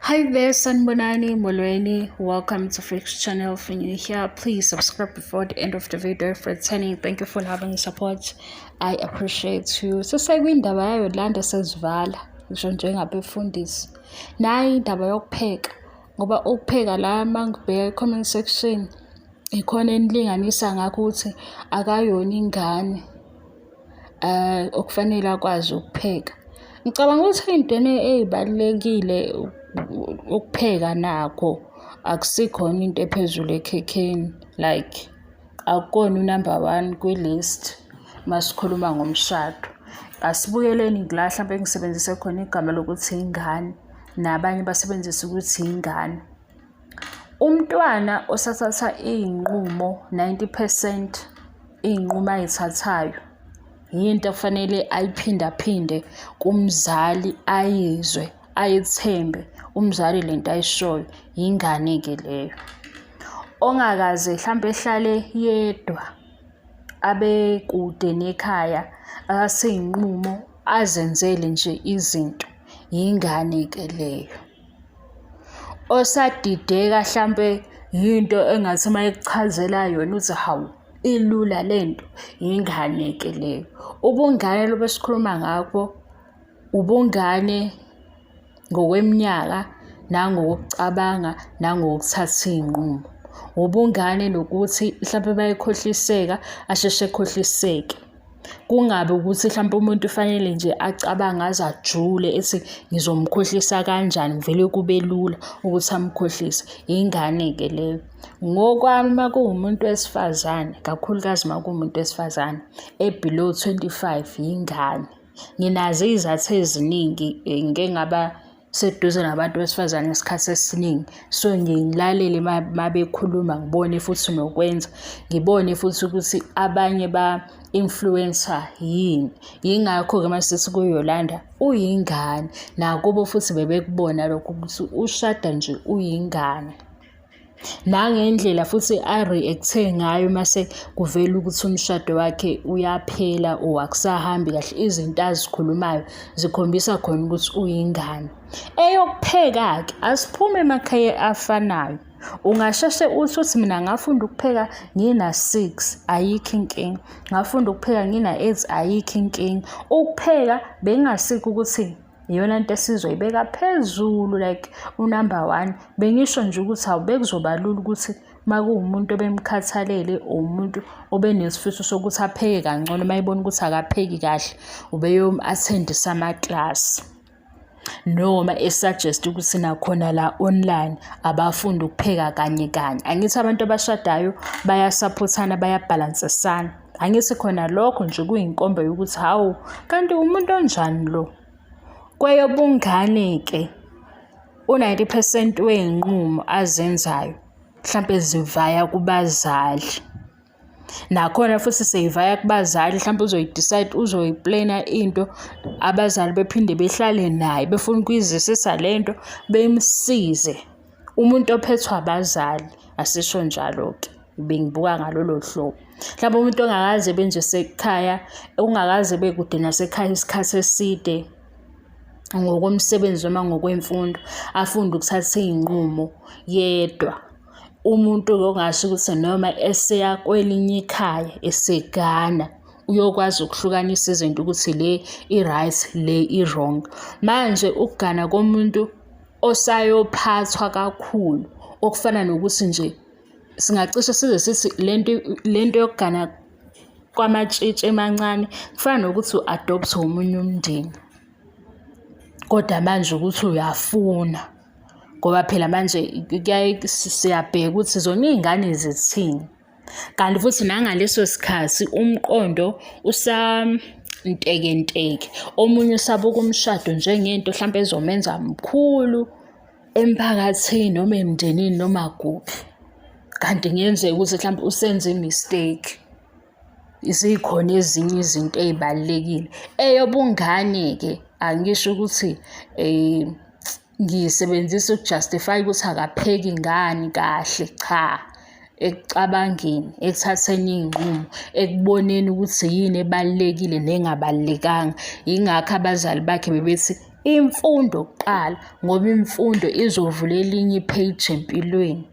Hi there, Sanibonani Molweni. Welcome to Fix Channel. If you're new here, please subscribe before the end of the video. If returning, thank you for having support. I appreciate you. Sisekwindaba yaYolanda sesivala ngisho njengabefundisi. Nayi indaba yokupheka ngoba ukupheka la mangibheka i-comment section ikhona enilinganisa ngakho ukuthi akayona ingane okufanele akwazi ukupheka. Ngicabanga ukuthi ey'ntweni ey'balulekile ukupheka nakho akusikhona into ephezulu ekhekheni like akukona u-number one kwi-list masikhuluma ngomshado. Asibukeleni la hlampe ngisebenzise khona igama lokuthi ingane nabanye basebenzise ukuthi ingane. Umntwana osathatha iy'nqumo 90 percent iy'nqumo ay'thathayo yinto okufanele ayiphindaphinde kumzali ayizwe ayithembe umzali lento ayishoyo yingane-ke leyo. Ongakaze hlampe ehlale yedwa abe kude nekhaya athathe iy'nqumo azenzele nje izinto yingane-ke leyo. Osadideka hlampe yinto engathi uma ekuchazela yona uthi hawu ilula le nto, yingane-ke leyo. Ubungane lobu esikhuluma ngakho ubungane ngokweminyaka nangokucabanga nangokuthatha iy'nqumo. Ubungane nokuthi hlampe uma ekhohliseka asheshe ekhohliseke. Kungabi ukuthi hlampe umuntu ufanele nje acabange aze ajule ethi ngizomkhohlisa kanjani, kuvele kube lula ukuthi amkhohlise. Ingane-ke leyo. Ngokwami uma kuwumuntu wesifazane, kakhulukazi uma kuwumuntu wesifazane e-below 25 yingane. Nginazo iy'zathu eziningi ngike ngaba seduze nabantu besifazane isikhathi esiningi so ngiye ngilalele uma bekhuluma ngibone futhi nokwenza ngibone futhi ukuthi abanye ba-influencer yini. Yingakho-ke uma sithi kuYolanda uyingane nakubo futhi bebekubona lokho ukuthi ushada nje uyingane. Nangendlela futhi a-react-e ngayo mase kuvela ukuthi umshado wakhe uyaphela or akusahambi kahle, izinto azikhulumayo zikhombisa khona ukuthi uyingane. Eyokupheka-ke asiphume emakhaya afanayo. Ungasheshe uthi uthi mina ngafunda ukupheka ngina-six, ayikho inkinga. Ngafunda ukupheka ngina-eight, ayikho inkinga. Ukupheka bekungasikho ukuthi iyona nto esizoyibeka phezulu like unumber one. Bengisho nje ukuthi hawu bekuzoba lula ukuthi uma kuwumuntu obemkhathalele or umuntu obenesifiso sokuthi apheke kangcono uma ebona ukuthi akapheki kahle ubeyomu-attend-isa amaklasi. Noma e-suggest-a ukuthi nakhona la online abafunde ukupheka kanye kanye. Angithi abantu abashadayo bayasaphothana bayabhalansisana. Angithi khona lokho nje kuyinkomba yokuthi hawu kanti umuntu onjani lo? Kweyobungane-ke u-90 percent wey'nqumo azenzayo mhlampe zivaya kubazali. Nakhona futhi seyivaya kubazali mhlampe uzoyi-decide uzoyiplena into abazali bephinde behlale naye befuna ukuyizwisisa le nto bemsize. Umuntu ophethwe abazali asisho njalo-ke bengibuka ngalolo hlobo. Mhlawumbe umuntu ongakaze ebe nje sekhaya, ongakaze ebe kude nasekhaya isikhathi eside ngokomsebenzi noma ngokwemfundo, afunde ukuthatha iy'nqumo yedwa. Umuntu-ke ongasho ukuthi noma eseya kwelinye ikhaya esegana uyokwazi ukuhlukanisa izinto ukuthi le i-right le i-wrong. Manje ukugana komuntu osayophathwa kakhulu okufana nokuthi nje singacishe size sithi lento lento yokugana kwamatshitshi emancane kufana nokuthi u-adopt omunye umndeni kodwa manje ukuthi uyafuna ngoba phela manje kuyaye siyabheka ukuthi zona iy'ngane zithini. Kanti futhi nangaleso sikhathi umqondo usantekenteke, omunye usabuka umshado njengento hlampe ezomenza mkhulu emphakathini noma emndenini noma kuphi. Kanti kungenzeka ukuthi hlampe usenze i-mistake. Zikhona ezinye izinto ey'balulekile. Eyobungane-ke angisho ukuthi ngiyisebenzisa uku-justify ukuthi akapheki ngani kahle, cha. Ekucabangeni, ekuthatheni iy'nqumo, ekuboneni ukuthi yini ebalulekile nengabalulekanga. Yingakho abazali bakhe bebethi. Imfundo kuqala ngoba imfundo izovula elinye i-page empilweni.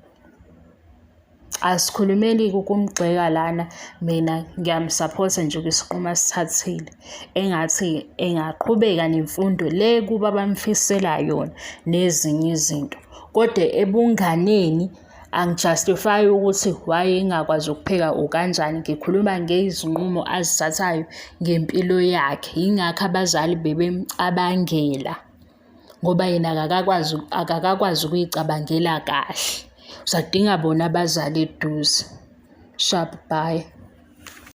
Asikhulumeli-ke ukumgxeka lana, mina ngiyamsaphotha nje kwisinqumo asithathile. Engathi engaqhubeka nemfundo le kubo abamfisela yona nezinye izinto. Kodwa ebunganeni angi-justify-i ukuthi why engakwazi ukupheka or kanjani, ngikhuluma ngezinqumo azithathayo ngempilo yakhe. Yingakho abazali bebemcabangela ngoba yena akakakwazi akakakwazi ukuy'cabangela kahle. Usadinga bona abazali eduze. Sharp, bye.